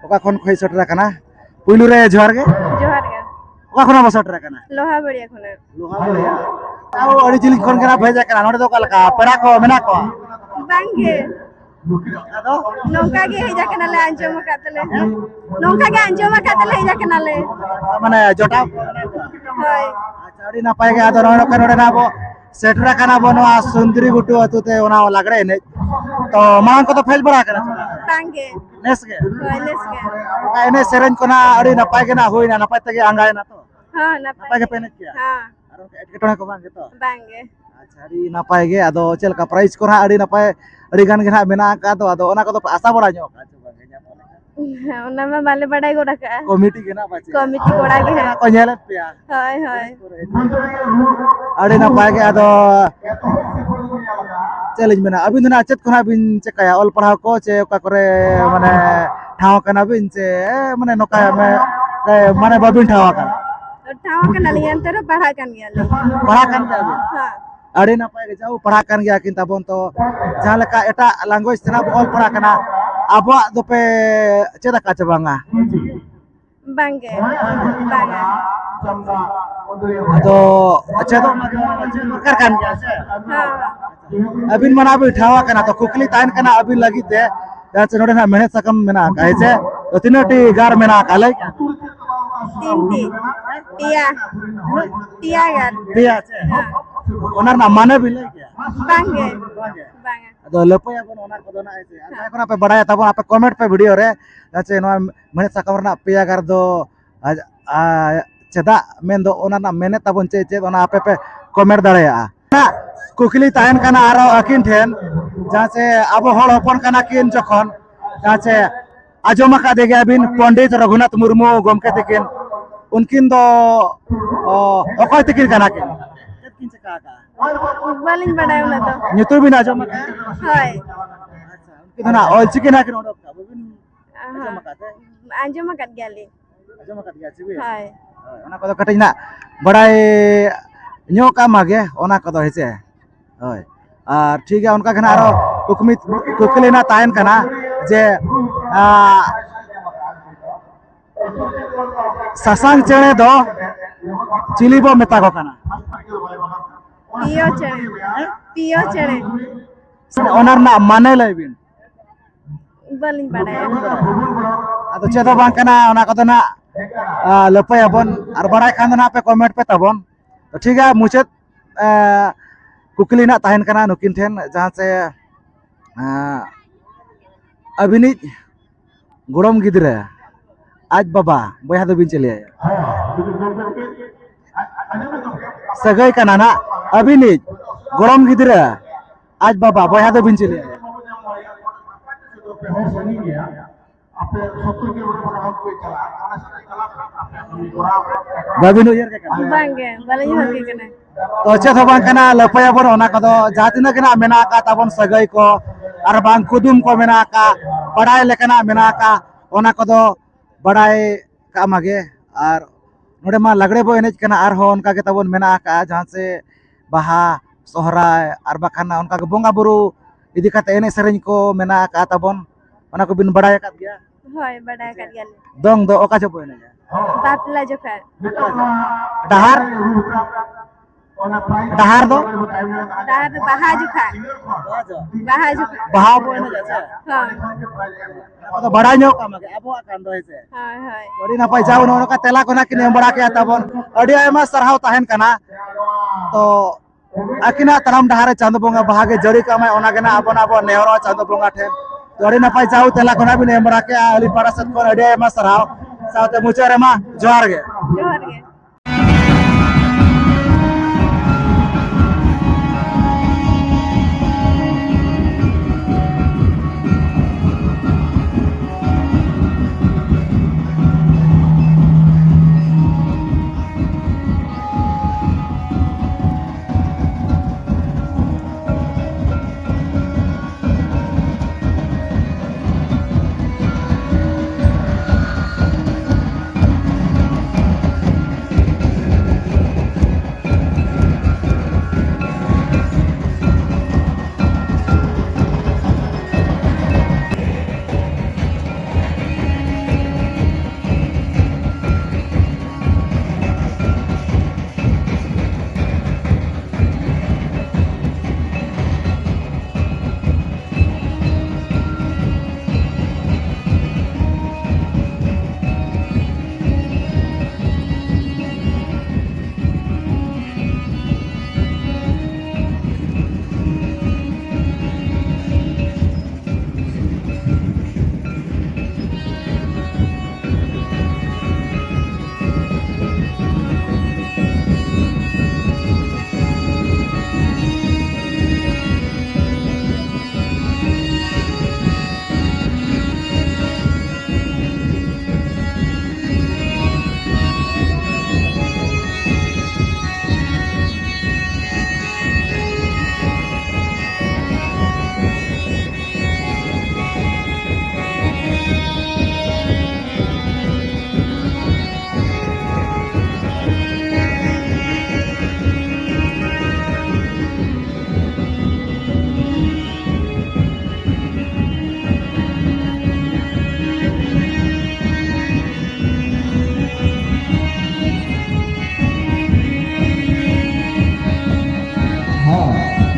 ᱚᱠᱟ ᱠᱷᱚᱱ ᱠᱚ ᱦᱮᱡ ᱥᱮᱴᱮᱨ ᱟᱠᱟᱱᱟ? ᱯᱩᱭᱞᱩ ᱨᱮ ᱡᱚᱦᱟᱨ ᱜᱮ᱾ ᱡᱚᱦᱟᱨ ᱜᱮ᱾ ᱚᱠᱟ ᱠᱷᱚᱱᱟᱜ ᱵᱚ ᱥᱮᱴᱮᱨ ᱟᱠᱟᱱᱟ? ᱞᱳᱦᱟᱵᱟᱲᱤᱭᱟ ᱠᱷᱚᱱᱟᱜ᱾ ᱞᱳᱦᱟᱵᱟᱲᱤᱭᱟ᱾ ᱟᱵᱚ ᱟᱹᱰᱤ ᱡᱤᱞᱤᱧ ᱠᱷᱚᱱ ᱜᱮ ᱱᱟᱜ ᱵᱚ ᱦᱮᱡ ᱟᱠᱟᱱᱟ᱾ ᱱᱚᱰᱮ ᱫᱚ ᱚᱠᱟ ᱞᱮᱠᱟ ᱯᱮᱲᱟ ᱠᱚ ᱢᱮᱱᱟᱜ ᱠᱚᱣᱟ? ᱵᱟᱝ ᱜᱮ᱾ ᱟᱫᱚ? ᱱᱚᱝᱠᱟ ᱜᱮ ᱦᱮᱡ ᱟᱠᱟᱱᱟᱞᱮ, ᱟᱸᱡᱚᱢ ᱟᱠᱟᱫ ᱛᱮᱞᱮ᱾ ᱱᱚᱝᱠᱟ ᱜᱮ ᱟᱸᱡᱚᱢ ᱟᱠᱟᱫ ᱛᱮᱞᱮ ᱦᱮᱡ ᱟᱠᱟᱱᱟᱞᱮ᱾ ᱢᱟᱱᱮ ᱡᱚᱴᱟᱣ ᱠᱚ ᱢᱮᱱᱟᱜ ᱠᱚᱣᱟ? ᱦᱳᱭ᱾ ᱟᱪᱪᱷᱟ, ᱟᱹᱰᱤ ᱱᱟᱯᱟᱭ ᱜᱮ᱾ ᱟᱫᱚ ᱱᱚᱜᱼᱚᱭ ᱱᱚᱝᱠᱟ ᱱᱚᱰᱮ ᱱᱟᱜ ᱵᱚ ᱥᱮᱴᱮᱨ ᱟᱠᱟᱱᱟ ᱵᱚ ᱱᱚᱣᱟ ᱥᱩᱱᱫᱨᱤ ᱜᱷᱩᱴᱩ ᱟᱹᱛᱩ ᱛᱮ ᱚᱱᱟ ᱞᱟᱜᱽᱲᱮ ᱮᱱᱮᱡ᱾ ᱛᱚ ᱢᱟᱲᱟᱝ ᱠᱚᱫᱚ ᱯᱮ ᱦᱮᱡ ᱵᱟᱲᱟ ᱟᱠᱟᱱᱟ ᱥᱮ ᱵᱟᱝ? ᱵᱟᱝ ᱜᱮ᱾ ᱱᱮᱥ ᱜᱮ? ᱦᱳᱭ, ᱱᱮᱥ ᱜᱮ᱾ ᱚᱱᱠᱟ ᱮᱱᱮᱡ ᱥᱮᱨᱮᱧ ᱠᱚ ᱱᱟᱜ ᱟᱹᱰᱤ ᱱᱟᱯᱟᱭ ᱜᱮ ᱱᱟᱜ ᱦᱩᱭᱱᱟ, ᱱᱟᱯᱟᱭ ᱛᱮᱜᱮ ᱟᱸᱜᱟᱭᱮᱱᱟ ᱛᱚ? ᱦᱚᱸ, ᱱᱟᱯᱟᱭ ᱱᱟᱯᱟᱭ ᱜᱮ᱾ ᱯᱮ ᱮᱱᱮᱡ ᱠᱮᱜᱼᱟ? ᱦᱚᱸ᱾ ᱟᱨ ᱚᱱᱠᱟ ᱮᱴᱠᱮᱴᱚᱬᱮ ᱠᱚ ᱵᱟᱝ ᱜᱮᱛᱚ? ᱵᱟᱝ ᱜᱮ᱾ ᱟᱪᱪᱷᱟ, ᱟᱹᱰᱤ ᱱᱟᱯᱟᱭ ᱜᱮ᱾ ᱟᱫᱚ ᱪᱮᱫ ᱞᱮᱠᱟ ᱯᱨᱟᱭᱤᱡᱽ ᱠᱚ ᱱᱟᱜ ᱟᱹᱰᱤ ᱱᱟᱯᱟᱭ, ᱟᱹᱰᱤ ᱜᱟᱱ ᱜᱮ ᱱᱟᱜ ᱢᱮᱱᱟᱜ ᱟᱠᱟᱫ ᱫᱚ, ᱟᱫᱚ ᱚᱱᱟ ᱠᱚᱫᱚ ᱯᱮ ᱟᱥᱟ ᱵᱟᱲᱟ ᱧᱚᱜ ᱟᱠᱟᱫ ᱪᱮ ᱵᱟᱝ ᱜᱮ ᱧᱟᱢᱚᱜ ᱞᱮᱠᱟ? ᱚᱱᱟ ᱢᱟ ᱵᱟᱞᱮ ᱵᱟᱰᱟᱭ ᱜᱚᱫ ᱟᱠᱟᱜᱼᱟ᱾ ᱠᱚᱢᱤᱴᱤ ᱜᱮ ᱱᱟᱜ ᱯᱟᱪᱮ? ᱠᱚᱢᱤᱴᱤ ᱠᱚᱲᱟ ᱜᱮ ᱦᱟᱸᱜ᱾ ᱠᱚ ᱧᱮᱞᱮᱫ ᱯᱮᱭᱟ? ᱦᱳᱭ, ᱦᱳᱭ᱾ ᱟᱹᱰᱤ ᱱᱟᱯᱟᱭ ᱜᱮ᱾ ᱟᱫᱚ ᱪᱮᱫ ᱞᱤᱧ ᱢᱮᱱᱟ, ᱟᱹᱵᱤᱱ ᱫᱚ ᱱᱟᱜ ᱪᱮᱫ ᱠᱚ ᱱᱟᱜ ᱵᱤᱱ ᱪᱮᱠᱟᱭᱟ? ᱚᱞ ᱯᱟᱲᱦᱟᱣ ᱠᱚ ᱪᱮ ᱚᱠᱟ ᱠᱚᱨᱮ ᱢᱟᱱᱮ ᱴᱷᱟᱶ ᱠᱟᱱᱟ ᱵᱤᱱ ᱪᱮ ᱢᱟᱱᱮ ᱱᱚᱝᱠᱟ ᱢᱮ-, ᱢᱟᱱᱮ ᱵᱟᱵᱤᱱ ᱴᱷᱟᱶ ᱟᱠᱟᱱᱟ? ᱴᱷᱟᱶ ᱟᱠᱟᱱᱟᱞᱤᱧ, ᱮᱱᱛᱮ ᱨᱮᱦᱚᱸ ᱯᱟᱲᱦᱟᱜ ᱠᱟᱱ ᱜᱮᱭᱟᱞᱤᱧ᱾ ᱯᱟᱲᱦᱟᱜ ᱠᱟᱱ ᱜᱮᱭᱟ ᱵᱤᱱ? ᱦᱮᱸ᱾ ᱟᱹᱰᱤ ᱱᱟᱯᱟᱭ ᱜᱮ, ᱡᱟᱣ ᱯᱟᱲᱦᱟᱜ ᱠᱟᱱ ᱜᱮᱭᱟ ᱠᱤᱱ ᱛᱟᱵᱚᱱ᱾ ᱛᱚ ᱡᱟᱦᱟᱸ ᱞᱮᱠᱟ ᱮᱴᱟᱜ language ᱛᱮ ᱱᱟᱜ ᱵᱚ ᱚᱞ ᱯᱟᱲᱦᱟᱜ ᱠᱟᱱᱟ, ᱟᱵᱚᱣᱟᱜ ᱫᱚᱯᱮ ᱪᱮᱫ ᱟᱠᱟᱫ ᱪᱮ ᱵᱟᱝᱟ? ᱵᱟᱝᱜᱮ, ᱵᱟᱝᱟ᱾ ᱟᱫᱚ ᱪᱮᱫᱚᱜ ᱢᱟ ᱪᱮᱫ ᱫᱚᱨᱠᱟᱨ ᱠᱟᱱ ᱜᱮᱭᱟ ᱥᱮ? ᱦᱮᱸ᱾ ᱟᱹᱵᱤᱱ ᱢᱟ ᱱᱟᱜ ᱵᱤᱱ ᱴᱷᱟᱶ ᱟᱠᱟᱱᱟ, ᱛᱚ ᱠᱩᱠᱞᱤ ᱛᱟᱦᱮᱱ ᱠᱟᱱᱟ ᱟᱹᱵᱤᱱ ᱞᱟᱹᱜᱤᱫ ᱛᱮ, ᱡᱟᱦᱟᱸ ᱪᱮ ᱱᱚᱰᱮ ᱱᱟᱜ ᱢᱮᱲᱦᱮᱫ ᱥᱟᱠᱟᱢ ᱢᱮᱱᱟᱜ ᱟᱠᱟᱫ, ᱦᱮᱸ ᱥᱮ? ᱛᱚ ᱛᱤᱱᱟᱹᱜ ᱴᱤ ᱜᱟᱨ ᱢᱮᱱᱟᱜ ᱟᱠᱟᱫ, ᱞᱟᱹᱭ ᱠᱮᱜᱼᱟ? ᱛᱤᱱᱴᱤ, ᱯᱮᱭᱟ, ᱯᱮᱭᱟ ᱜᱟᱨ᱾ ᱯᱮᱭᱟ ᱪᱮ? ᱦᱮᱸ᱾ ᱚᱱᱟ ᱨᱮᱱᱟᱜ ᱢᱟᱱᱮ ᱵᱤᱱ ᱞᱟᱹᱭ ᱠᱮᱜᱼᱟ? ᱵᱟᱝᱜᱮ, ᱵᱟᱝᱜᱮ᱾ ᱵᱟᱝᱟ᱾ ᱟᱫᱚ ᱞᱟᱹᱯᱟᱹᱭᱟᱵᱚᱱ ᱚᱱᱟ ᱠᱚᱫᱚ ᱱᱟᱜ, ᱦᱮᱸ ᱥᱮ? ᱟᱨ ᱦᱮᱸ᱾ ᱡᱟᱦᱟᱸ ᱠᱷᱚᱱᱟᱜ ᱯᱮ ᱵᱟᱲᱟᱭᱟ ᱛᱟᱵᱚᱱ, ᱟᱯᱮ comment ᱯᱮ video ᱨᱮ, ᱡᱟᱦᱟᱸ ᱪᱮ ᱱᱚᱣᱟ ᱢᱮᱲᱦᱮᱫ ᱥᱟᱠᱟᱢ ᱨᱮᱱᱟᱜ ᱯᱮᱭᱟ ᱜᱟᱨ ᱫᱚ ᱟᱡ, ᱟ, ᱪᱮᱫᱟᱜ ᱢᱮᱱᱫᱚ ᱚᱱᱟ ᱨᱮᱱᱟᱜ ᱢᱮᱱᱮᱫ ᱛᱟᱵᱚᱱ ᱪᱮᱫ, ᱪᱮᱫ, ᱚᱱᱟ ᱟᱯᱮ ᱯᱮ comment ᱫᱟᱲᱮᱭᱟᱜᱼᱟ᱾ ᱠᱩᱠᱞᱤ ᱛᱟᱦᱮᱱ ᱠᱟᱱᱟ ᱟᱨᱚ ᱟᱹᱠᱤᱱ ᱴᱷᱮᱱ, ᱡᱟᱦᱟᱸ ᱪᱮ ᱟᱵᱚ ᱦᱚᱲ ᱦᱚᱯᱚᱱ ᱠᱟᱱᱟ ᱠᱤᱱ ᱡᱚᱠᱷᱚᱱ, ᱡᱟᱦᱟᱸ ᱪᱮ ᱟᱸᱡᱚᱢ ᱟᱠᱟᱫ ᱜᱮᱭᱟ ᱵᱤᱱ ᱯᱚᱱᱰᱤᱛ ᱨᱚᱜᱷᱩᱱᱟᱛᱷ ᱢᱩᱨᱢᱩ ᱜᱚᱢᱠᱮ ᱛᱟᱹᱠᱤᱱ, ᱩᱱᱠᱤᱱ ᱫᱚ, ᱚ, ᱚᱠᱚᱭ ᱛᱟᱹᱠᱤᱱ ᱠᱟᱱᱟ ᱠᱤᱱ? ᱪᱮᱫ ᱠᱤᱱ ᱪᱤᱠᱟ ᱟᱠᱟᱫᱼᱟ? ᱵᱟᱹᱞᱤᱧ ᱵᱟᱲᱟᱭᱟ ᱚᱱᱟ ᱫᱚ᱾ ᱧᱩᱛᱩᱢ ᱵᱤᱱ ᱟᱸᱡᱚᱢ ᱟᱠᱟᱫᱼᱟ? ᱦᱳᱭ᱾ ᱟᱪᱪᱷᱟ, ᱩᱱᱠᱤᱱ ᱫᱚ ᱱᱟᱜ ᱚᱞᱪᱤᱠᱤ ᱱᱟᱜ ᱠᱤᱱ ᱚᱰᱚᱠ ᱠᱟᱜᱼᱟ, ᱵᱟᱹᱵᱤᱱ ᱟᱸᱡᱚᱢ ᱟᱠᱟᱫ ᱛᱮ? ᱟᱸᱡᱚᱢ ᱟᱠᱟᱫ ᱜᱮᱭᱟᱞᱤᱧ᱾ ᱟᱸᱡᱚᱢ ᱟᱠᱟᱫ ᱜᱮᱭᱟ ᱪᱮ ᱵᱤᱱ? ᱦᱳᱭ᱾ ᱦᱳᱭ, ᱚᱱᱟ ᱠᱚᱫᱚ ᱠᱟᱹᱴᱤᱡ ᱱᱟᱜ ᱵᱟᱲᱟᱭ ᱧᱚᱜ ᱠᱟᱜ ᱢᱟᱜᱮ, ᱚᱱᱟ ᱠᱚᱫᱚ, ᱦᱮᱸ ᱥᱮ? ᱦᱳᱭ᱾ ᱟᱨ ᱴᱷᱤᱠ ᱜᱮᱭᱟ, ᱚᱱᱠᱟ ᱜᱮ ᱱᱟᱜ ᱟᱨᱚ ᱠᱩᱠᱢᱤ ᱠᱩᱠᱞᱤ ᱱᱟᱜ ᱛᱟᱦᱮᱱ ᱠᱟᱱᱟ ᱡᱮ, ᱟᱸ, ᱥᱟᱥᱟᱝ ᱪᱮᱬᱮ ᱫᱚ ᱪᱤᱞᱤ ᱵᱚ ᱢᱮᱛᱟ ᱠᱚ ᱠᱟᱱᱟ? ᱯᱤᱭᱳ ᱪᱮᱬᱮ᱾ ᱯᱤᱭᱳ ᱪᱮᱬᱮ᱾ ᱚᱱᱟ ᱨᱮᱱᱟᱜ ᱢᱟᱱᱮ ᱞᱟᱹᱭ ᱵᱤᱱ᱾ ᱵᱟᱹᱞᱤᱧ ᱵᱟᱲᱟᱭᱟ᱾ ᱟᱫᱚ ᱪᱮᱫ ᱦᱚᱸ ᱵᱟᱝ ᱠᱟᱱᱟ, ᱚᱱᱟ ᱠᱚᱫᱚ ᱱᱟᱜ, ᱟ, ᱞᱟᱹᱯᱟᱹᱭᱟᱵᱚᱱ, ᱟᱨ ᱵᱟᱲᱟᱭ ᱠᱷᱟᱱ ᱫᱚ ᱱᱟᱜ ᱯᱮ comment ᱯᱮ ᱛᱟᱵᱚᱱ᱾ ᱛᱚ ᱴᱷᱤᱠ ᱜᱮᱭᱟ, ᱢᱩᱪᱟᱹᱫ, ᱟ, ᱠᱩᱠᱞᱤ ᱱᱟᱜ ᱛᱟᱦᱮᱱ ᱠᱟᱱᱟ ᱱᱩᱠᱤᱱ ᱴᱷᱮᱱ, ᱡᱟᱦᱟᱸ ᱪᱮ, ᱟ, ᱟᱹᱵᱤᱱᱤᱡ ᱜᱚᱲᱚᱢ ᱜᱤᱫᱽᱨᱟᱹ ᱟᱡ ᱵᱟᱵᱟ ᱵᱚᱭᱦᱟ ᱫᱚᱵᱤᱱ ᱪᱮᱞᱮᱭᱟᱭᱟ? ᱥᱟᱹᱜᱟᱹᱭ ᱠᱟᱱᱟ ᱱᱟᱜ ᱟᱹᱵᱤᱱᱤᱡ ᱜᱚᱲᱚᱢ ᱜᱤᱫᱽᱨᱟᱹ ᱟᱡ ᱵᱟᱵᱟ ᱵᱚᱭᱦᱟ ᱫᱚᱵᱤᱱ ᱪᱮᱞᱮᱭᱟᱭᱟ? ᱵᱟᱹᱵᱤᱱ ᱩᱭᱦᱟᱹᱨ ᱠᱮ ᱠᱟᱱᱟ? ᱵᱟᱝᱜᱮ, ᱵᱟᱹᱞᱤᱧ ᱩᱭᱦᱟᱹᱨ ᱠᱮ ᱠᱟᱱᱟ᱾ ᱛᱚ ᱪᱮᱫ ᱦᱚᱸ ᱵᱟᱝ ᱠᱟᱱᱟ, ᱞᱟᱹᱯᱟᱹᱭᱟᱵᱚᱱ ᱚᱱᱟ ᱠᱚᱫᱚ᱾ ᱡᱟᱦᱟᱸ ᱛᱤᱱᱟᱹᱜ ᱜᱮ ᱱᱟᱜ ᱢᱮᱱᱟᱜ ᱟᱠᱟᱫ ᱛᱟᱵᱚᱱ ᱥᱟᱹᱜᱟᱹᱭ ᱠᱚ, ᱟᱨ ᱵᱟᱝ ᱠᱩᱫᱩᱢ ᱠᱚ ᱢᱮᱱᱟᱜ ᱟᱠᱟᱫ, ᱵᱟᱲᱟᱭ ᱞᱮᱠᱟᱱᱟᱜ ᱢᱮᱱᱟᱜ ᱟᱠᱟᱫ, ᱚᱱᱟ ᱠᱚᱫᱚ ᱵᱟᱲᱟᱭ ᱠᱟᱜ ᱢᱟᱜᱮ᱾ ᱟᱨ ᱱᱚᱰᱮ ᱢᱟ ᱞᱟᱜᱽᱲᱮ ᱵᱚ ᱮᱱᱮᱡ ᱠᱟᱱᱟ, ᱟᱨᱦᱚᱸ ᱚᱱᱠᱟ ᱜᱮ ᱛᱟᱵᱚᱱ ᱢᱮᱱᱟᱜ ᱟᱠᱟᱫᱼᱟ, ᱡᱟᱦᱟᱸ ᱥᱮ ᱵᱟᱦᱟ, ᱥᱚᱦᱨᱟᱭ, ᱟᱨ ᱵᱟᱠᱷᱟᱱ ᱚᱱᱠᱟ ᱜᱮ ᱵᱚᱸᱜᱟ ᱵᱩᱨᱩ ᱤᱫᱤ ᱠᱟᱛᱮ ᱮᱱᱮᱡ ᱥᱮᱨᱮᱧ ᱠᱚ ᱢᱮᱱᱟᱜ ᱟᱠᱟᱫ ᱛᱟᱵᱚᱱ, ᱚᱱᱟ ᱠᱚᱵᱤᱱ ᱵᱟᱲᱟᱭ ᱟᱠᱟᱫ ᱜᱮᱭᱟ? ᱦᱳᱭ, ᱵᱟᱰᱟᱭ ᱟᱠᱟᱫ ᱜᱮᱭᱟᱞᱮ᱾ ᱫᱚᱝ ᱫᱚ ᱚᱠᱟ ᱡᱚᱦᱚᱜ ᱵᱚ ᱮᱱᱮᱡᱟ? ᱵᱟᱯᱞᱟ ᱡᱚᱠᱷᱟᱡ᱾ ᱰᱟᱦᱟᱨ? ᱰᱟᱦᱟᱨ ᱫᱚ? ᱰᱟᱦᱟᱨ ᱫᱚ ᱵᱟᱦᱟ ᱡᱚᱠᱷᱟᱡ᱾ ᱵᱟᱦᱟ ᱡᱚᱠᱷᱟᱡ᱾ ᱵᱟᱦᱟ ᱵᱚ ᱮᱱᱮᱡᱟ ᱥᱮ? ᱦᱳᱭ᱾ ᱚᱱᱟ ᱠᱚᱫᱚ ᱵᱟᱲᱟᱭ ᱧᱚᱜ ᱠᱟᱜ ᱢᱟᱜᱮ, ᱟᱵᱚᱣᱟᱜ ᱠᱟᱱ ᱫᱚ, ᱦᱮᱸ ᱥᱮ? ᱦᱳᱭ, ᱦᱳᱭ᱾ ᱟᱹᱰᱤ ᱱᱟᱯᱟᱭ, ᱡᱟᱣ ᱱᱚᱜᱼᱚ ᱱᱚᱝᱠᱟ ᱛᱮᱞᱟ ᱠᱚ ᱱᱟᱜ ᱠᱤᱱ ᱮᱢ ᱵᱟᱲᱟ ᱠᱮᱜᱼᱟ ᱛᱟᱵᱚᱱ᱾ ᱟᱹᱰᱤ ᱟᱭᱢᱟ ᱥᱟᱨᱦᱟᱣ ᱛᱟᱦᱮᱱ ᱠᱟᱱᱟ᱾ ᱛᱚ ᱟᱹᱠᱤᱱᱟᱜ ᱛᱟᱲᱟᱢ ᱰᱟᱦᱟᱨ ᱨᱮ ᱪᱟᱸᱫᱚ ᱵᱚᱸᱜᱟ ᱵᱟᱦᱟ ᱜᱮ ᱡᱟᱹᱲᱤ ᱠᱟᱜ ᱢᱟᱭ, ᱚᱱᱟ ᱜᱮ ᱱᱟᱜ ᱟᱵᱚ ᱱᱟᱜ ᱵᱚᱱ ᱱᱮᱦᱚᱨᱚᱜᱼᱟ ᱪᱟᱸᱫᱚ ᱵᱚᱸᱜᱟ ᱴᱷᱮᱱ᱾ ᱛᱚ ᱟᱹᱰᱤ ᱱᱟᱯᱟᱭ, ᱡᱟᱣ ᱛᱮᱞᱟ ᱠᱚ ᱱᱟᱜ ᱵᱤᱱ ᱮᱢ ᱵᱟᱲᱟ ᱠᱮᱜᱼᱟ, ᱟᱹᱞᱤᱧ ᱯᱟᱦᱴᱟ ᱥᱮᱫ ᱠᱷᱚᱱ ᱟᱹᱰᱤ ᱟᱭᱢᱟ ᱥᱟᱨᱦᱟᱣ᱾ ᱥᱟᱶᱛᱮ ᱢᱩᱪᱟᱹᱫ ᱨᱮᱢᱟ ᱡᱚᱦᱟᱨ ᱜᱮ᱾ ᱡᱚᱦᱟᱨ ᱜᱮ᱾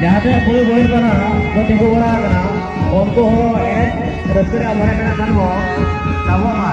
ᱡᱟᱦᱟᱸ ᱛᱤᱱᱟᱹᱜ ᱠᱩᱲᱤ ᱵᱚᱭᱮᱥ ᱠᱟᱱᱟ ᱠᱚ ᱛᱤᱸᱜᱩ ᱵᱟᱲᱟ ᱟᱠᱟᱱᱟ, ᱩᱱᱠᱩ ᱦᱚᱸ ᱮᱱᱮᱡ ᱨᱟᱹᱥᱠᱟᱹ ᱨᱮᱭᱟᱜ ᱢᱚᱱᱮ ᱢᱮᱱᱟᱜ ᱠᱷᱟᱱ ᱵᱚᱱ ᱛᱟᱵᱚᱜ ᱢᱟ᱾